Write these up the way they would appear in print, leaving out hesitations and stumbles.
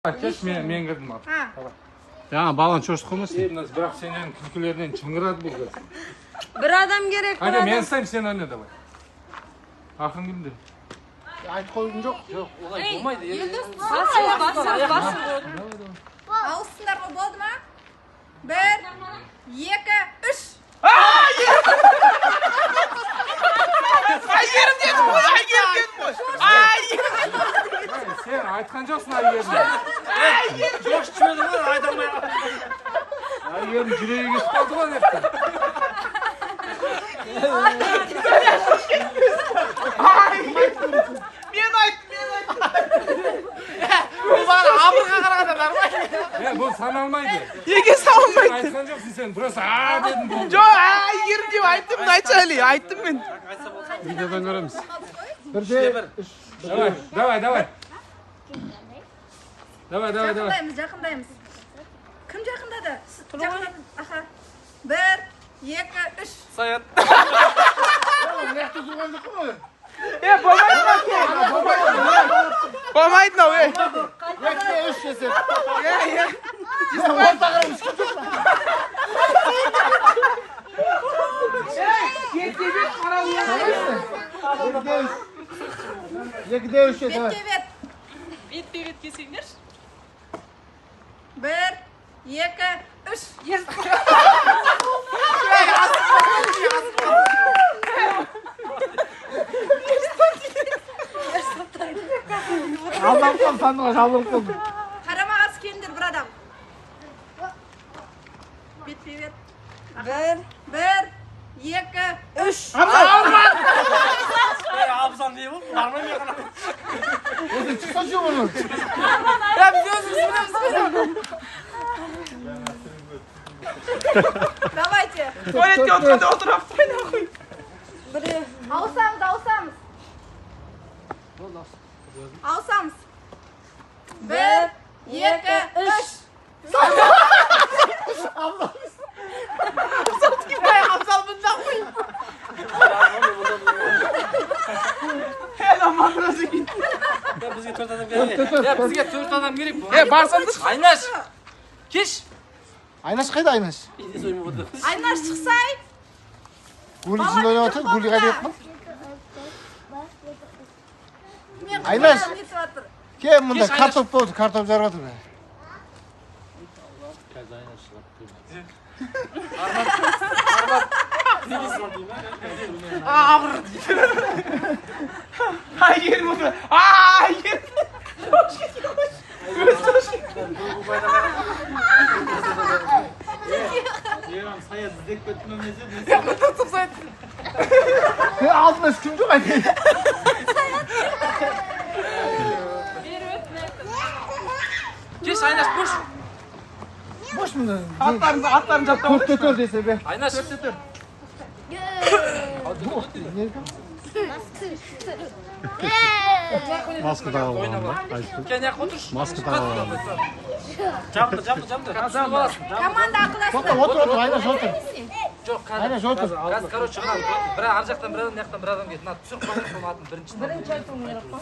Айтшы, мен кірдім ал. Жаңа баланы шошытып қоймасын. Мына бірақ сенен күлкілерінен шыңғырады бұл қыз. Бір адам керек, бір Қане, мен адам. ұстаймын, сен ойна давай. Ақын кімде? Айтып қойдым жоқ. Жоқ, олай болмайды. Басын, басын, басын. Ауыссыңдар ғой, болды ма? 1, 2, 3. Әйгерім дедім ғой, Әйгерім дедім ғой. Әйгерім. Сен айтқан жоқсың Әйгерім. Жоқ, жібердің ғой, айта алмай. Әйгерім жүрегі кетіп қалды ғой депті. Мен айттым, мен айттым. Бұл маған абырға қарағанда нормально. Бұл саналмайды. Неге саналмайды? Айтқан жоқсың сен, просто а дедің болды. Жоқ, Әйгерім деп айттым, вначале айттым мен. Видеодан көреміз. Бірде, үш. Давай, давай, давай. Давай, давай, давай. Жақындаймыз, жақындаймыз. Кім жақындады? Жақындадыңыз. Аха. 1, 2, 3. Саят. Мына тұрған жоқ қой. Болмайды болмайды мынау, ей. 2, 3 десек. Е. Орта қарамыз. Бетке бет қарау. 2, 3, давай. Бетке бет. Бетпе бет келсеңдерші. 1, 2, 3. Алданып қалдым, сандыға жабылып қалдым. Қарама қарсы келіңдер бір адам. Бетпе бет. 1, 1, 2, 3. Абзал не болды? Нормально мен ғана. Өзің шықсаңшы оны. Я біз өзіміз білеміз. Давайте. Туалетке отырғанда отырып нахуй. Біреу. Ауысамыз, ауысамыз. Ауысамыз. 1, 2, 3. Абзал мында қой. Аман екен. Бізге 4 адам керек. Бізге 4 адам керек. Барсаңдаршы. Айнаш. Кеш. Айнаш қайда, Айнаш? Айнаш шықсай. Гули жынды ойнап жатыр, Гули қайда кетіп қалды? Айнаш. Кел мында, картоп болды, картоп жарып жатыр. Қазір Айнаш шығады. Абыр. Әйгерім отыр. Әйгерім. Ерам Саят іздеп кетті ме десе? Саят. Алдында ешкім жоқ айтайын. Кеш, Айнаш, бош. Бош мында. Аттарын жаттап 4-4 десе бе. Айнаш. 4-4. Маска тағып алған ба? Кел, аяқ отыршы. Маска тағып алған. Жабынды, жабынды, жабынды. Команда ақылдасты. Отыр, отыр, Айнаш отыр. Жоқ, Айнаш отыр. Қазір, короче, бір ар жақтан бір адам, мына жақтан бір адам келді. Мына түсіріп қойған соның атын бірінші. Бірінші айтуым керек қой.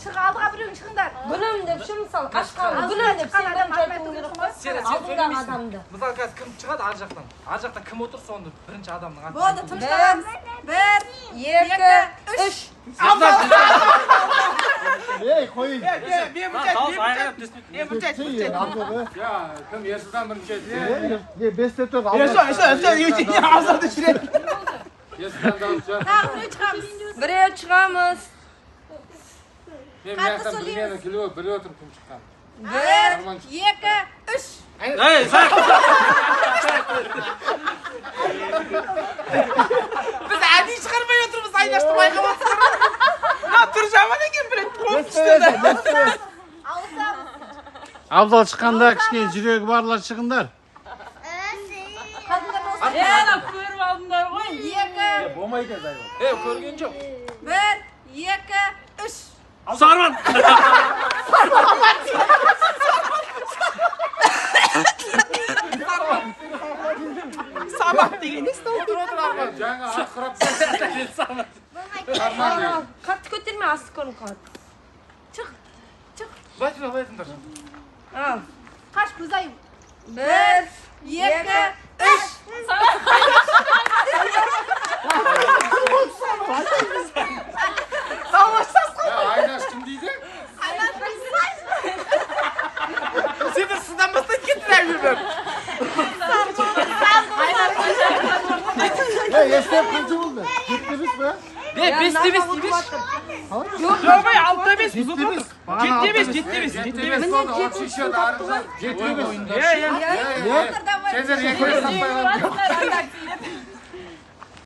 Шық, алдыға біреуің шығыңдар. Гүлім деп ше, мысалы, қашқан гүлім деп сен бірінші айтуың керек қой. Сен Алдыңдағы сөйлемейсің. адамды. Мысалы, қазір кім шығады ар жақтан? Ар жақтан кім отыр, соны бірінші адамның атын. Болды, тынышталамыз. 1, 2, 3. Ей, қой. Мен бірінші айттым. Мен бірінші айттым. Я, кім Ерсұлтан бірінші айтты? Не, 5-4. Абзалды жүреді. Ерсұлтан дауыс жа. Тағы біреу шығамыз. Біреу шығамыз. Мен мына жақтан білгені біліп отырмын кім шыққан. 1, 2, 3. Ей, Саят! Біз әдейі шығармай отырмыз, Айнашты байқап отырсыздар. Мына түр жаман екен, бір қорқып түсті. Ауысамыз. Абзал шыққанда кішкене жүрегі барлар шығыңдар. Қатындар болсын. Ана көріп алдыңдар ғой. 2, Болмайды зайбы. Көрген жоқ. 1, 2, 3. Сарман! Самат деген не істеп отыр? Жаңа ақырап Сарман деген. Қатты көтерме, асты көрініп қалады. Шық. Шық. Былай айтыңдар, былай айтыңдар. Ал. Қаш, көзайым. 1, 2, 3. Айнаш кім дейді? Сендер сыздан бастайды кеттің әңгіме. Ей, Есеп қанша болды? 7-5 пе? 5-5 дейміз. Жоқ, бай, 6-5 біз отырмыз. 7-5, 7-5, 7-5. 7-5 болды, общий счет арғы жақ. 7-5. Иә, иә. Иә, иә. Сендер екі рет таппай қалдың.